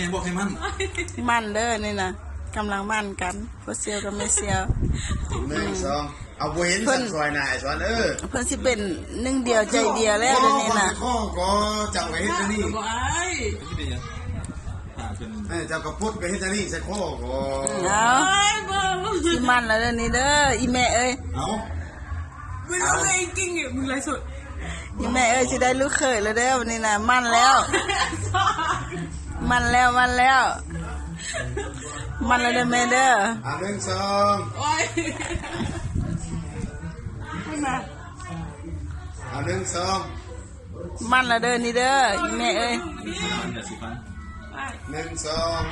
ຍັງບອກໃຫ້ໝັ້ນ ໝັ້ນເດີນີ້ນະ ກຳລັງໝັ້ນກັນ ພໍ່ສ່ຽວກັບແມ່ສ່ຽວ ໜຶ່ງ ສອງ ເອົາ ບໍ່ເຫັນ ເພິ່ນ ຊັ້ນຊ່ອຍໜ້າໄອ້ສອນເອີ ເພິ່ນຊິເປັນໜຶ່ງດຽວໃຈດຽວແລ້ວເດີນີ້ນະ ຂໍກໍເຈົ້າກໍເຮັດອັນນີ້ ບໍ່ອາຍ ເອີ ເຈົ້າກໍປົດກໍເຮັດອັນນີ້ໃສ່ຄໍກໍ ເອົາ ຊິໝັ້ນແລ້ວເດີນີ້ເດີ ອີແມ່ເອີຍ ເອົາ ມຶງເອົາເລີຍ ອີກິ່ງ ມຶງໄລຟ໌ສົດ ອີແມ່ເອີຍ ຊິໄດ້ລູກເຂີຍແລ້ວເດີ ວັນນີ້ນະ ໝັ້ນແລ້ວ ໝັ້ນແລ້ວ ໝັ້ນແລ້ວ ໝັ້ນແລ້ວເດີແມ່ເດີ ອ່າ ໜຶ່ງ ສອງ ໂອ້ຍ ຂຶ້ນມາ ອ່າ ໜຶ່ງ ສອງ ໝັ້ນແລ້ວເດີນີ້ເດີ ອີແມ່ເອີຍ ໜຶ່ງ ສອງ.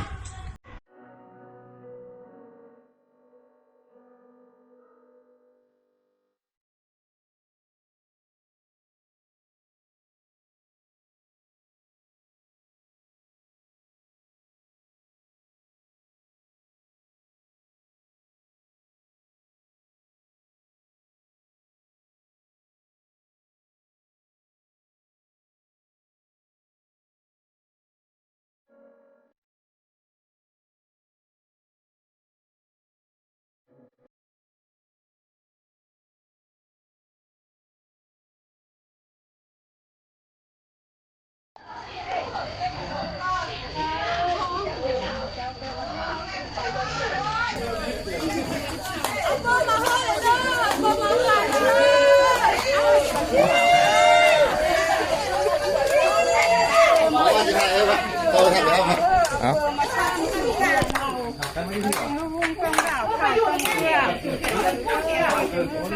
ເອົ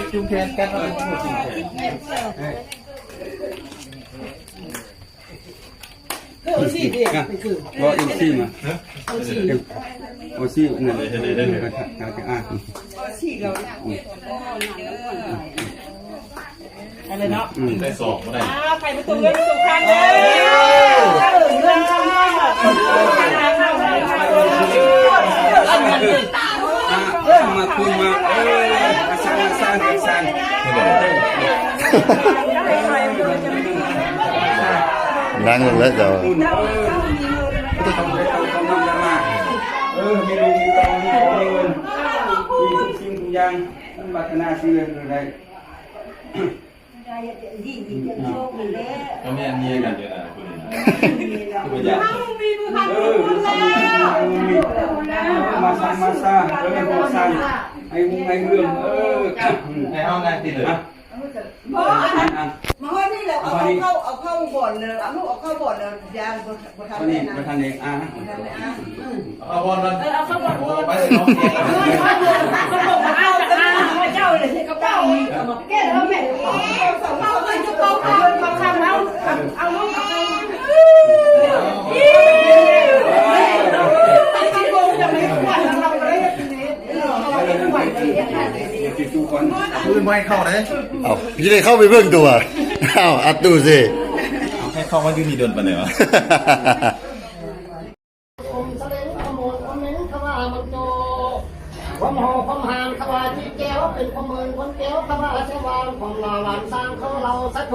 າ ຈູງແຂນກັນ ເອົາ ເອີ ເອົາຊີເດ ເອີ ບໍ່ເອັມຊີມາ ເອັມຊີ ເອົາຊີນັ້ນ ເອີ ເອີ ເອີ ເອີ ເອີ ເອົາຊີລາວ ອັນນັ້ນເນາະ ອືມ ໄດ້ສອບບໍ່ໄດ້ ອ້າວ ໄປປະຕູເງິນປະຕູຄຳເດີ ເອີ ມາຄຸນມາ ເອີ ມາສ້າງ ມາສ້າງ ມາສ້າງ ນັ່ງລົງແລ້ວເຈົ້າ ເອີ ເອີ ມີລູກມີເຕົ້າ ມີຄອບມີເງິນ ມີທຸກສິ່ງທຸກຢ່າງ ມັນປາດຖະໜາສິ່ງໃດກໍໄດ້ ກໍແມ່ນເມຍກັນຢູ່ນະ ຜູ້ນີ້ນະ ຄືວ່າຢາກ ເອີ ມາສ້າງ ມາສ້າງ ເອີ ມາສ້າງ ໃຫ້ຮຸ່ງໃຫ້ເຮືອງ ເອີ ໃຫ້ເຮົານາງຕິເລີຍ ບໍ່ ອັນນັ້ນ ມາຮອດນີ້ແລ້ວ ເອົາເຂົ້າ ເອົາເຂົ້າບ່ອນເລີຍ ເອົາລູກເອົາເຂົ້າບ່ອນເລີຍ ຢ່າງ ບໍ່ທັນ ບໍ່ທັນເດ ອ່າ ບໍ່ທັນເດ ອ່າ ອືມ ເອົາເຂົ້າບ່ອນກ່ອນ ເອີ ເອົາເຂົ້າບ່ອນກ່ອນ ໄປເນາະ ເອົາເຂົ້າເຈົ້າເລີຍ ເອົາເຂົ້າ ເອົາເຂົ້າ ເອົາເຂົ້າ ເອົາເຂົ້າ ເອົາເຂົ້າ ເອົາເຂົ້າ ເອົາເຂົ້າ ເອົາເຂົ້າ ເອົາເຂົ້າ ເອົາເຂົ້າ ເອົາເຂົ້າ ເອົາເຂົ້າ ເອົາເຂົ້າ ເອົາເຂົ້າ ເອົາເຂົ້າ ເອົາເຂົ້າ ເອົາເຂົ້າ ເອົາເຂົ້າ ເອົາ ບໍ່ໃຫ້ເຂົ້າເດ້ ເອົ້າ ຊິໄດ້ເຂົ້າໄປເບິ່ງຕົວະ ເອົ້າ ອັດຕູຊິ ເອົາ ໃຫ້ເຂົ້າມາຢູ່ນີ້ດົນປານໃດວະ ຄວາມເໝັນ ຄວາມຫານ ເຂົາວ່າຈີແກ້ວ ເປັນຄວາມເໝິນ ຄົນແກ້ວ ເຂົາວ່າສະຫວ່າງ ຄວາມຫຼ້າຫຼານຊ່າງ ເຂົາເລົ່າສະໂທ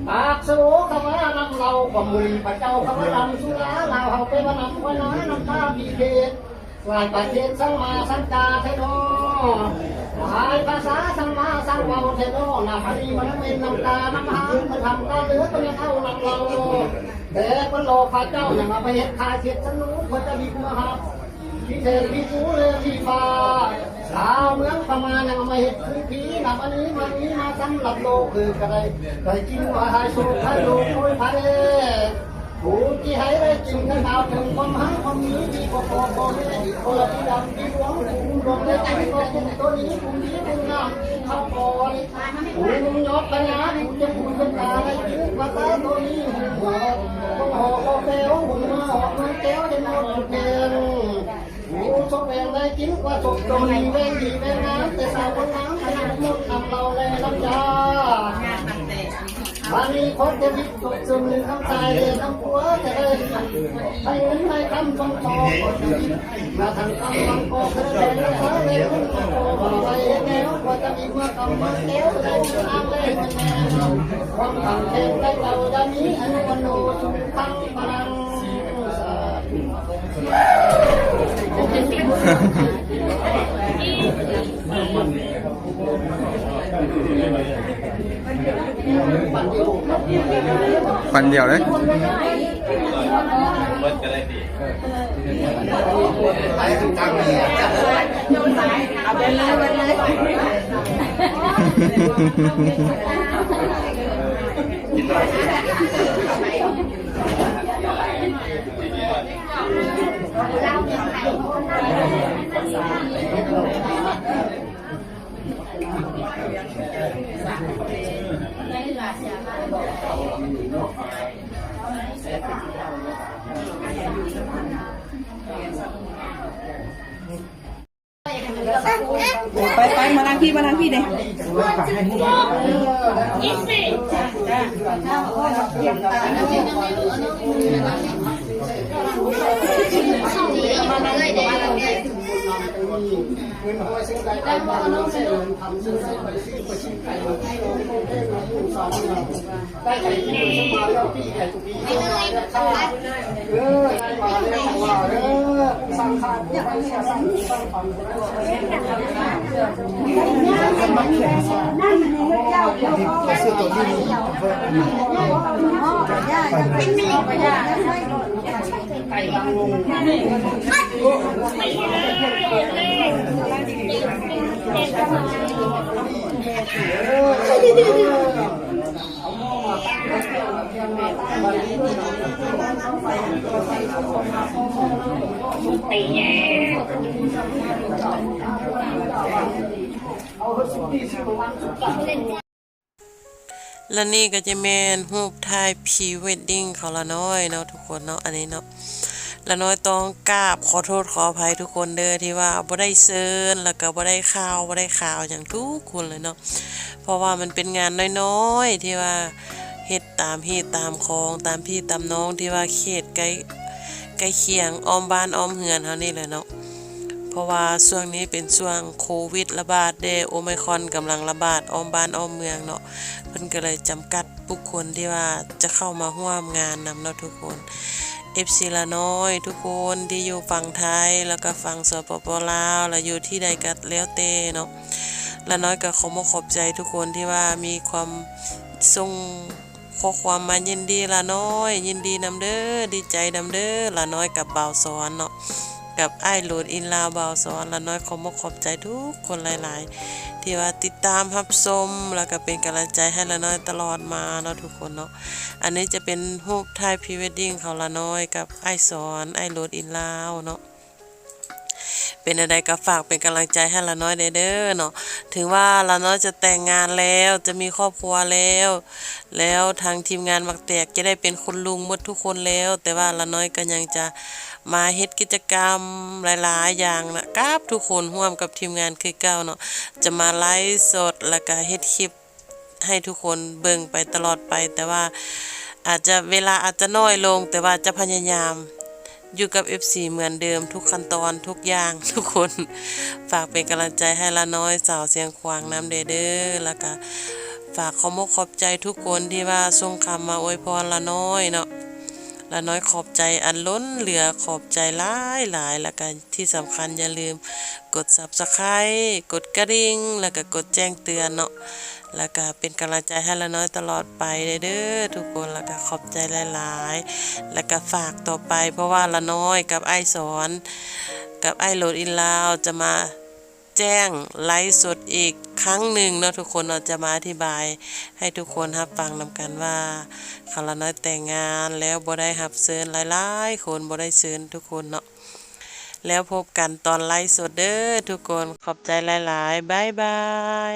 ປາກສະໂຫຼ ເຂົາວ່ານ້ຳເຫຼົ້າ ຄວາມໝຸ່ນພະເຈົ້າ ເຂົາວ່າດຳສຸລາ ລາວເຮົາໄປວ່ານ້ຳຄວາຍນາ ນ້ຳຕາພິເສດ ຫຼາຍປະເທດຊ່າງມາຊ່າງກາແທ້ນໍ ຫຼາຍພາສາຊ່າງມາຊ່າງເວົ້າແທ້ນໍ ນາຄະນີມັນເປັນນ້ຳຕານ້ຳຫາງ ເພິ່ນທຳການເຫຼືອ ເພິ່ນເອົານ້ຳເຫຼົ້າ ແຕ່ເພິ່ນຫຼອກພະເຈົ້າ ຍັງເອົາໄປເຮັດຂາຍເຮັດສະໜູ ເພື່ອຈະດິບມາຮັບ ທີ່ແທ້ທີ່ພູແລະທີ່ຟ້າ ຊາວເມືອງພະມ້າຍັງເອົາມາເຮັດຄືຜີ ນັບອັນນີ້ມານີ້ມາສຳລັບໂລກຄືກະໄດ້ ໄດ້ກິນວ່າຫາຍໂສກຫາຍໂລກໂອຍພະເດ ຜູ້ທີ່ໃຫ້ໄດ້ກິນກໍກ່າວເຖິງຄວາມຫາຍຄວາມມີທີ່ບໍ່ພໍບໍ່ແມ່ ທີ່ຄົນລະທີ່ດຳທີ່ຫຼວງ ຜູ້ອຸດົມໄດ້ກິນກໍກິນໂຕນີ້ ຜູ້ດີຜູ້ງາມກິນເຂົ້າກ່ອນ ຜູ້ໜຸ່ມຍອດພະຍາ ຜູ້ເຈັບຫູເຈັບຕາໄດ້ກິນວ່າຕາໂຕນີ້ຫຸ່ມຫອມ ຫົວຫອມບໍ່ແປວ ຫຸ່ມມາຫອມເມືອງແກ້ວ ເຫັນໝົດທຸກແຫ່ງ ຜູ້ສົບແຫວງໄດ້ກິນກວ່າສົບໂຕນີ້ ແຫວງດີແຫວງງາມ ແຕ່ສາວຄົນງາມໃຫ້ໝົດນ້ຳເຫຼົ້າແລະນ້ຳຢາ ບາດນີ້ຂໍເທວິດສົບເສີມນ້ຳຊາຍແລະນ້ຳຄົວ ຈະໄດ້ໃຫ້ເງິນໃຫ້ຄຳຊ່ອຍຊອກ ມາທັງຄຳມັນກໍເຄີຍແບ່ງລະຊາແລະເງິນກໍບໍ່ໄດ້ເຮັດແນວ ກວ່າຈະມີເມືອກຳເມືອແກ້ວ ຈະໄດ້ເງິນນາມແລະເງິນແມ່ ຄວາມຂຳແຂງໃຈເຈົ້າຢ່າມີ ອາຍຸວັນໂນ ສຸຂັງພະລັງ ສາ ປັນດຽວເດ້. ໄປໆ ມາທາງພີ້ ມາທາງພີ້ເດ້. ແລະນີ້ກໍຈະແມ່ນຮູບຖ່າຍພຣີເວດດິ້ງຂອງລານ້ອຍເນາະທຸກຄົນເນາະ ອັນນີ້ເນາະ. ລານ້ອຍຕ້ອງກາບຂໍໂທດຂໍອະໄພທຸກຄົນເດີ ທີ່ວ່າບໍ່ໄດ້ເຊີນ ແລ້ວກໍບໍ່ໄດ້ຂ່າວ ບໍ່ໄດ້ຂ່າວຫຍັງທຸກຄົນເລີຍເນາະ ເພາະວ່າມັນເປັນງານນ້ອຍໆ ທີ່ວ່າເຮັດຕາມຮີດຕາມຄອງ ຕາມພີ່ຕາມນ້ອງ ທີ່ວ່າເຂດໃກ້ ໃກ້ຄຽງອ້ອມບ້ານອ້ອມເຮືອນເຮົານີ້ແຫຼະເນາະ. ເພາະວ່າຊ່ວງນີ້ເປັນຊ່ວງໂຄວິດລະບາດເດ້ ໂອໄມຄອນກຳລັງລະບາດອ້ອມບ້ານອ້ອມເມືອງເນາະ ເພິ່ນກໍເລີຍຈຳກັດບຸກຄົນທີ່ວ່າຈະເຂົ້າມາຮ່ວມງານນຳເນາະທຸກຄົນ. ເອັຟຊີລານ້ອຍທຸກຄົນທີ່ຢູ່ຝັ່ງໄທ ແລ້ວກໍຝັ່ງ ສປປ ລາວ ແລະຢູ່ທີ່ໃດກໍແລ້ວແຕ່ເນາະ ລານ້ອຍກໍຂໍບອກຂອບໃຈທຸກຄົນທີ່ວ່າມີຄວາມສົ່ງ ຂໍ້ຄວາມມາຍິນດີລານ້ອຍ ຍິນດີນຳເດີ ດີໃຈນຳເດີ ລານ້ອຍກັບບ່າວສອນເນາະ ກັບອ້າຍໂຫຼດອິນລາວບ່າວສອນ ລານ້ອຍຂໍບອກຂອບໃຈທຸກຄົນຫຼາຍໆ ທີ່ວ່າຕິດຕາມຮັບຊົມ ແລ້ວກໍເປັນກຳລັງໃຈໃຫ້ລານ້ອຍຕະຫຼອດມາເນາະທຸກຄົນເນາະ. ອັນນີ້ຈະເປັນຮູບຖ່າຍພຣີເວດດິ້ງຂອງລານ້ອຍກັບອ້າຍສອນ ອ້າຍໂຫຼດອິນລາວເນາະ. ເປັນແນວໃດກໍຝາກເປັນກຳລັງໃຈໃຫ້ລານ້ອຍແດ່ເດີເນາະ. ເຖິງວ່າລານ້ອຍຈະແຕ່ງງານແລ້ວ ຈະມີຄອບຄົວແລ້ວ ແລ້ວທາງທີມງານໝາກແຕກຈະໄດ້ເປັນຄຸນລຸງໝົດທຸກຄົນແລ້ວ ແຕ່ວ່າລານ້ອຍກໍຍັງຈະມາເຮັດກິດຈະກຳຫຼາຍໆຢ່າງນະ ກັບທຸກຄົນ ຮ່ວມກັບທີມງານຄືເກົ່າເນາະ. ຈະມາໄລຟ໌ສົດ ແລ້ວກໍເຮັດຄລິບ ໃຫ້ທຸກຄົນເບິ່ງໄປຕະຫຼອດໄປ ແຕ່ວ່າອາດຈະ ເວລາອາດຈະໜ້ອຍລົງ ແຕ່ວ່າຈະພະຍາຍາມຢູ່ກັບເອັຟຊີເໝືອນເດີມ ທຸກຂັ້ນຕອນທຸກຢ່າງທຸກຄົນ. ຝາກເປັນກຳລັງໃຈໃຫ້ລານ້ອຍສາວຊຽງຂວາງນຳແດ່ເດີ ແລ້ວກະຝາກຂອບອົກຂອບໃຈທຸກຄົນທີ່ວ່າສົ່ງຄຳມາອວຍພອນລານ້ອຍເນາະ. ລານ້ອຍຂອບໃຈອັນລົ້ນເຫຼືອ ຂອບໃຈຫຼາຍໆ ແລ້ວກະທີ່ສຳຄັນຢ່າລືມກົດ Subscribe ກົດກະດິ່ງ ແລ້ວກະກົດແຈ້ງເຕືອນເນາະ. ແລ້ວກະເປັນກຳລັງໃຈໃຫ້ລານ້ອຍຕະຫຼອດໄປເດີທຸກຄົນ ແລ້ວກະຂອບໃຈຫຼາຍໆ ແລ້ວກະຝາກຕໍ່ໄປ ເພາະວ່າລານ້ອຍກັບອ້າຍສອນ ກັບອ້າຍໂຫຼດອິນລາວ ຈະມາແຈ້ງໄລຟ໌ສົດອີກຄັ້ງໜຶ່ງເນາະທຸກຄົນເນາະ ຈະມາອະທິບາຍໃຫ້ທຸກຄົນຮັບຟັງນຳກັນວ່າ ຄັນລານ້ອຍແຕ່ງງານແລ້ວບໍ່ໄດ້ຮັບເຊີນຫຼາຍໆຄົນ ບໍ່ໄດ້ເຊີນທຸກຄົນເນາະ. ແລ້ວພົບກັນຕອນໄລຟ໌ສົດເດີທຸກຄົນ ຂອບໃຈຫຼາຍໆ ບາຍບາຍ.